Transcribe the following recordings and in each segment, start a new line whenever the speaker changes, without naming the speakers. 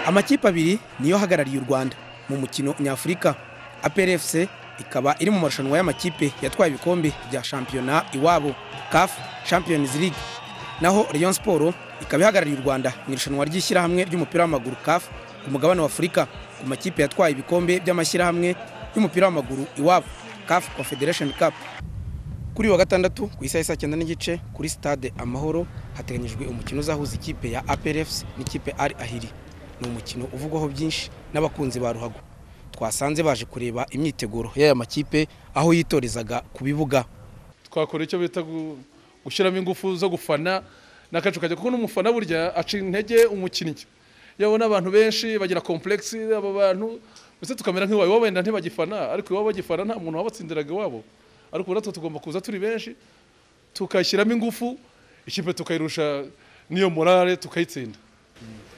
Amakipe abiri niyo ahagarariye u Rwanda mu mukino nyafurika. APR FC ikaba iri mu marushanwa y'amakipe yatwaye ibikombe bya shampiyona iwabo, CAF Champions League. Naho Rayon Sport ikaba ihagarariye u Rwanda mu irushanwa ry'ishyirahamwe ry'umupira w'amaguru CAF ku mugabane wa Afurika, ku makipe yatwaye ibikombe by'amashyirahamwe y'umupira w'amaguru iwabo, CAF Confederation Cup. Kuri wa gatandatu ku isaha saa 9:30 kuri stade Amahoro hateganyijwe umukino uzahuza ikipe ya APR FC n'ikipe Al Ahly. Ni umukino uvugwaho byinshi n'abakunzi ba ruhago. Twasanze baje kureba imyiteguro y'aya makipe aho yitorezaga ku bibuga.
Twakora icyo bita gushyiramo ingufu zo gufana n'akacu kajya, kuko n'umufana burya aca intege umukinnyi. Yabona abantu benshi bagira complexe, abo bantu mbese tukamera nk'iwabo, wenda ntibagifana, ariko iwabo bagifana nta muntu wabatsindiraga iwabo. Ariko natwe tugomba kuza turi benshi tukashyiramo ingufu, ikipe tukayirusha n'iyo morale tukayitsinda.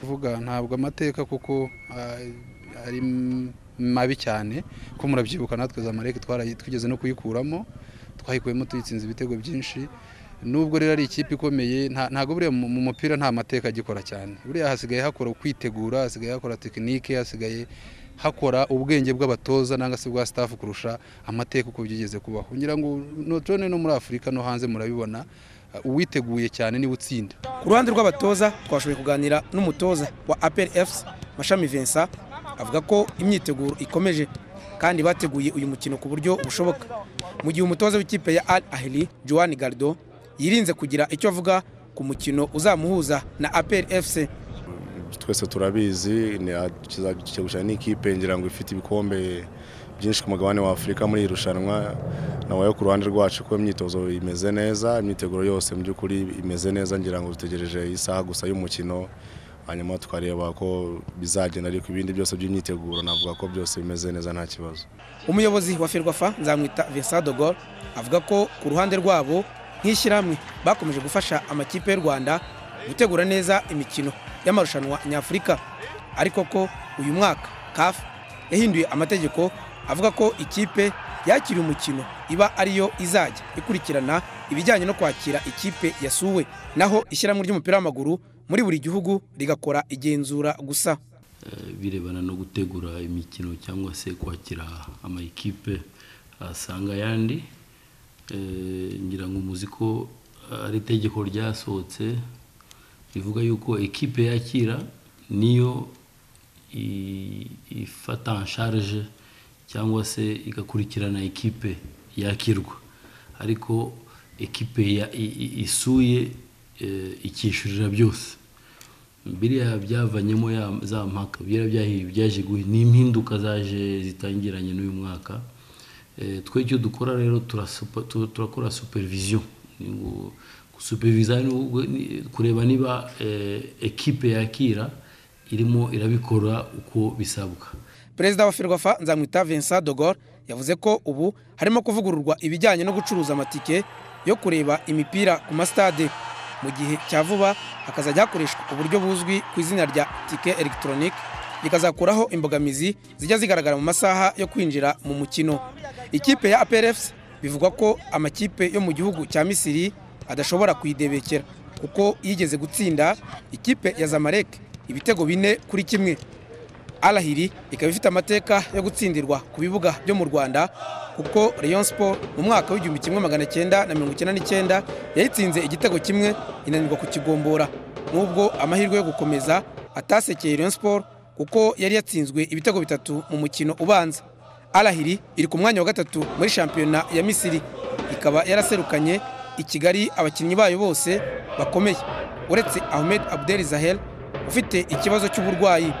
Kuvuga ntabwo amateka kuko ari mabi cyane, ko murabyibuka natwe Zamalek twigeze no kuyikuramo, twayikuyemo tuyitsinze ibitego byinshi. Nubwo rero ari ikipe ikomeye, ntabwo buriya mu mupira nta mateka agikora cyane. Buriya hasigaye hakora kwitegura, hasigaye hakora tekinike, hasigaye hakora ubwenge bw'abatoza nanga se bwa staff kurusha amateka uko byigeze kubaho. Ngira ngo notone no muri Afurika no hanze murabibona, uwiteguye cyane ni utsinda.
Ku ruhande rw'abatoza twashoboye kuganira n'umutoza wa APR FC Mashami Vincent, avuga ko imyiteguro ikomeje kandi bateguye uyu mukino ku buryo bushoboka. Mu gihe umutoza w'ikipe ya Al Ahly Juan Gardo yirinze kugira icyo avuga ku mukino uzamuhuza na APR FC.
Twese turabizi kizagusha n'ikipe ngira ngo ifite ibikombe byinshi ku mugabane wa Afurika muri irushanwa. Nawe ku ruhande rwacu ko imyitozo imeze neza, imyiteguro yose mu by'ukuri imeze neza, ngira ngo dutegereje isaha gusa y'umukino hanyuma tukareba ko bizagenda, ariko ibindi byose by'imyiteguro navuga ko byose bimeze neza nta kibazo.
Umuyobozi wa Ferwafa Nzamwita Vincent de Gaulle avuga ko ku ruhande rwabo nk'ishyirahamwe bakomeje gufasha amakipe y'u Rwanda gutegura neza imikino y'amarushanwa nyafurika, ariko ko uyu mwaka CAF yahinduye amategeko avuga ko ikipe yakira umukino iba ariyo izajya ikurikirana ibijyanye no kwakira ikipe yasuwe, naho ishyirahamwe ry'umupira w'amaguru muri buri gihugu rigakora igenzura gusa.
Birebana no gutegura imikino cyangwa se kwakira amakipe asanga yandi, ngira ngo muzi ko ari itegeko ryasohotse rivuga yuko ekipe yakira niyo ifata en charge cyangwa se igakurikirana ekipe yakirwa, ariko ekipe isuye ikishyurira byose. Biriya byavanyemo za mpaka, biriya byaje n'impinduka zaje zitangiranye n'uyu mwaka. Twe icyo dukora rero turakora supervision, gusupervisa kureba niba ekipe yakira irimo irabikora uko bisabwa.
Perezida wa Ferwafa Nzamwita Vincent de Gaulle yavuze ko ubu harimo kuvugururwa ibijyanye no gucuruza amatike yo kureba imipira ku mastade, mu gihe cya vuba hakazajya hakoreshwa uburyo buzwi ku izina rya tike electronique, bikazakuraho imbogamizi zijya zigaragara mu masaha yo kwinjira mu mukino. Ikipe ya APR FC bivugwa ko amakipe yo mu gihugu cya Misiri adashobora kuyidebekera kuko yigeze gutsinda ikipe ya Zamalek ibitego 4-1. Al Ahly ikaba ifite amateka yo gutsindirwa ku bibuga byo mu Rwanda, kuko Rayon Sport mu mwaka w'1999 yayitsinze igitego kimwe inanirwa kukigombora, nubwo amahirwe yo gukomeza atasekeye Rayon Sport kuko yari yatsinzwe ibitego 3 mu mukino ubanza. Al Ahly iri ku mwanya wa 3 muri shampiyona ya Misiri, ikaba yaraserukanye i Kigali abakinnyi bayo bose bakomeye uretse Ahmed Abdel Zahel ufite ikibazo cy'uburwayi.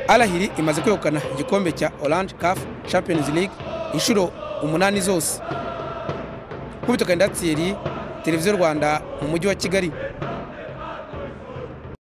Al Ahly imaze kwegukana igikombe cya Orange CAF Champions League inshuro 8 zose. Nkubito Kandatsiri, Televiziyo Rwanda mu mujyi wa Kigali.